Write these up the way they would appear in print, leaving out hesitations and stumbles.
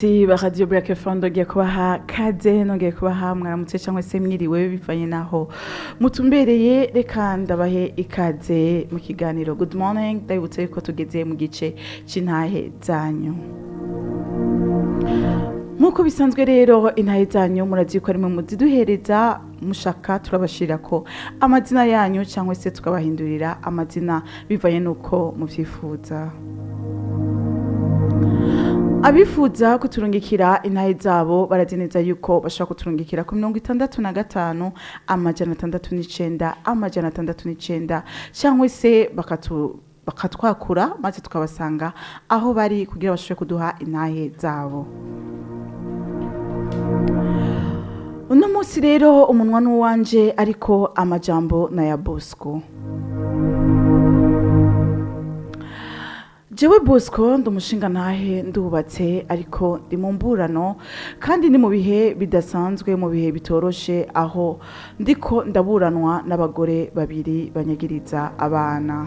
Si ba Radio Black FM, nongeye kubaha kaze, nongeye kubaha mwaramutse cyangwa se mwiriwe bivanye naho mutumbereye. Reka ndabahe ikaze mu kiganiro Good Morning. Ndabibutse yuko tugeze mu gice c'intahe zanyu. Nk'uko bisanzwe rero, intahe zanyu murazi ko ari mwe muziduhereza. Mushaka turabashirira ko amazina yanyu cyangwa se tukabahindurira amazina bivanye n'uko muvyifuza. Abifuza kuturungikira intahe zabo barazi neza yuko bashobora kuturungikira ku 65 609 609, cyangwa se bakatwakura maze tukabasanga aho bari kugira bashobore kuduha intahe zabo. Uno munsi rero umunwa n'uwanje, ariko amajambo na ya Bosco. Jewe Bosco ndi umushinga ntahe, ndubatse, ariko ndi mu mburano kandi ni mu bihe bidasanzwe, mu bihe bitoroshe, aho ndiko ndaburanwa n'abagore babiri banyagiriza abana.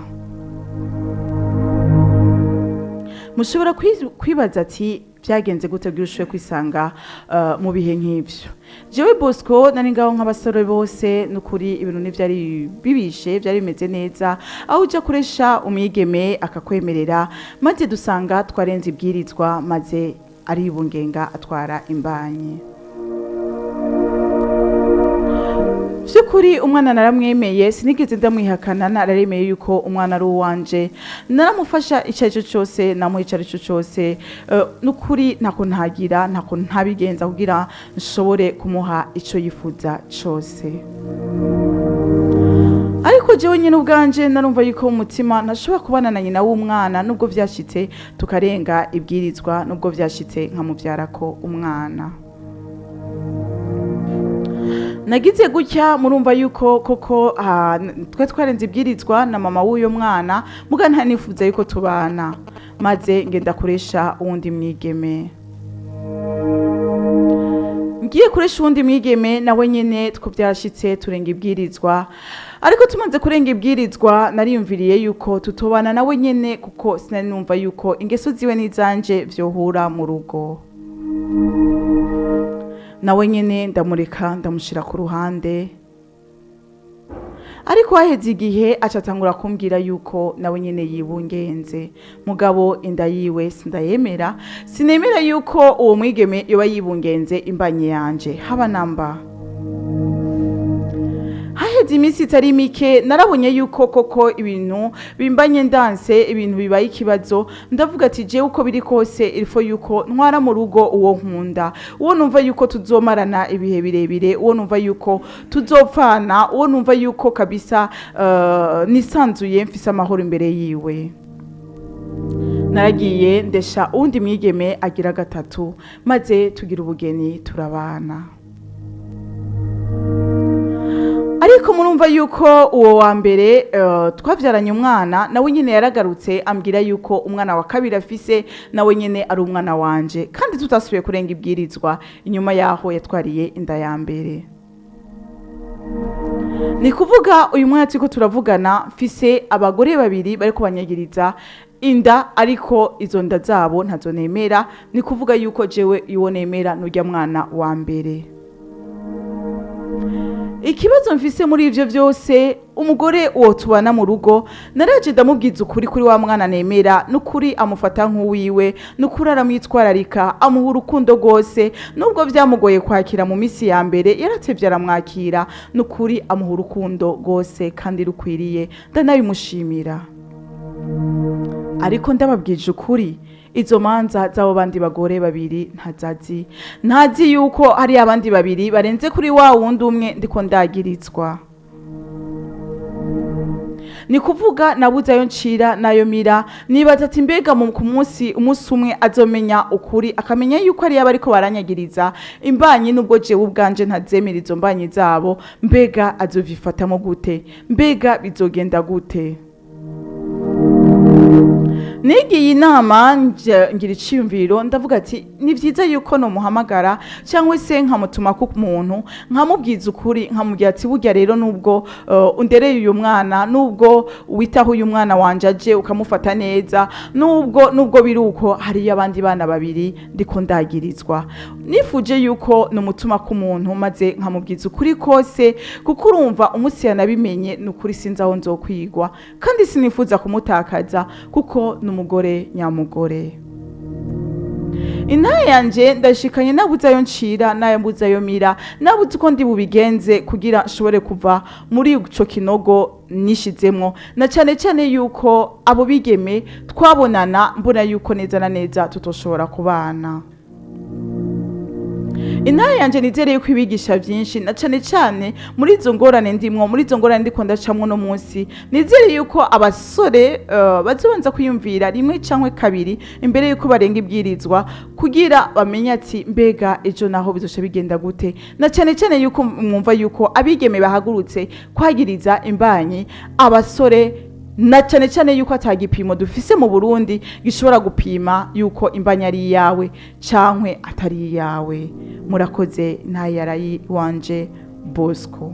Mushobora kwibaza ati byagenze gute kugira ushobore kwisanga mu bihe nk'ivyo? Jewe Bosco nari ngaho nk'abasore bose, nukuri ibintu ntivyari bibishe, vyari bimeze neza, aho uja kuresha umwigeme akakwemerera, maze dusanga twarenze ibwirizwa, maze aribungenga atwara imbanyi. Vy'ukuri umwana naramwemeye, sinigeze ndamwihakana, nararemeye yuko umwana ari uwanje, naramufasha icyo ari cyo cyose, namuha icyo ari cyo cyose. Nukuri ntako ntagira, ntako ntabigenza kugira nshobore kumuha icyo yifuza cyose. Ariko jewe nyine ubwanje narumva yuko mu mutima ntashobora kubana na nyina w'umwana, nubwo vyashitse tukarenga ibwirizwa, nubwo vyashitse nkamuvyarako umwana. Nagize gutya, murumva yuko koko twe twarenze ibwirizwa na mama w'uyo mwana, muga ntanifuza yuko tubana, maze ngenda kuresha uwundi mwigeme. Ngiye kuresha uwundi mwigeme, nawe nyene two byarashitse turenga ibwirizwa. Ariko tumaze kurenga ibwirizwa, nariyumviriye yuko tutobana nawe nyene, kuko sinari numva yuko ingeso ziwe n'izanje vyohura mu rugo. Nawe nyene ndamureka, ndamushira ku ruhande. Ariko haheze igihe acatangura kumbwira yuko nawe nyene yibungenze, mugabo inda yiwe sindayemera, sinemera yuko uwo mwigeme yoba yibungenze imbanyi yanje haba namba. Haheze iminsi itari mike, narabonye yuko koko ibintu bimbanye ndanse, ibintu bibaye ikibazo. Ndavuga ati jewe uko biri kose ilfo yuko ntwara mu rugo uwo nkunda, uwo numva yuko tuzomarana ibihe birebire, uwo numva yuko tuzopfana, uwo numva yuko kabisa nisanzuye, mfise amahoro imbere yiwe. Naragiye ndesha uwundi mwigeme agira gatatu, maze tugira ubugeni, turabana. Ariko murumva yuko uwo wa mbere twavyaranye umwana, nawe nyene yaragarutse ambwira yuko umwana wa kabiri afise nawe nyene ari umwana wanje, kandi tutasubiye kurenga ibwirizwa inyuma yaho yatwariye inda ya mbere. Ni kuvuga uyu mwana turiko turavugana, mfise abagore babiri bariko banyagiriza inda, ariko izo nda zabo ntazo nemera. Ni kuvuga yuko jewe iwo nemera nurya mwana wa mbere. Ikibazo mfise muri ivyo vyose, umugore uwo tubana mu rugo, naraje ndamubwiza ukuri kuri wa mwana nemera. Nukuri amufata nk'uwiwe, nukuri aramwitwararika, amuha urukundo rwose, nubwo vyamugoye kwakira mu misi ya mbere, yaratevye aramwakira. Nukuri amuha urukundo rwose kandi rukwiriye, ndanabimushimira. Ariko ndababwije ukuri, izo manza z'abo bandi bagore babiri ntazazi, ntazi yuko hari abandi babiri barenze kuri wa wundi umwe ndiko ndagirizwa. Ni kuvuga nabuze ayo ncira n'ayo mira. Nibaza ati mbega mu ku munsi umunsi umwe azomenya ukuri, akamenya yuko ari bariko baranyagiriza imbanyi, nubwo jewe ubwanje ntazemera izo mbanyi zabo, mbega azovifatamo gute? Mbega bizogenda gute? Nigiye inama, ngira iciyumviro, ndavuga ati ni byiza yuko nomuhamagara cyangwa se nkamutuma ku muntu, nkamubwiza ukuri, nkamubwira ati burya rero nubwo undereye uyu mwana, nubwo witaho uyu mwana wanje aje ukamufata neza, nubwo biri uko, hariyo abandi bana babiri ndiko ndagirizwa. Nifuje yuko numutuma ku muntu maze nkamubwiza ukuri kose, kuko urumva umunsi yanabimenye ni ukuri sinzi aho nzokwigwa, kandi sinifuza kumutakaza kuko ni umugore nyamugore. Intahe yanje ndashikanye, nabuze ayo ncira n'ayo mbuze ayo mira, nabuze uko ndi bubigenze kugira nshobore kuva muri ico kinogo nishizemwo, na cane cane yuko abo bigeme twabonana mbona yuko neza na neza tutoshobora kubana. Intahe yanje nizere yuko ibigisha byinshi, na cane cane muri izo ngorane ndimwo, muri izo ngorane ndiko ndacamwo no munsi. Nizere yuko abasore bazobanza kwiyumvira rimwe canke kabiri imbere yuko barenga ibwirizwa, kugira bamenye ati mbega ejo naho bizoca bigenda gute, na cane cane yuko mwumva yuko abigeme bahagurutse kwagiriza imbanyi abasore, na cane cane yuko ata gipimo dufise mu Burundi gishobora gupima yuko imbanyi ari iyawe cankwe atari iyawe. Murakoze, ntayarayi wanje Bosco.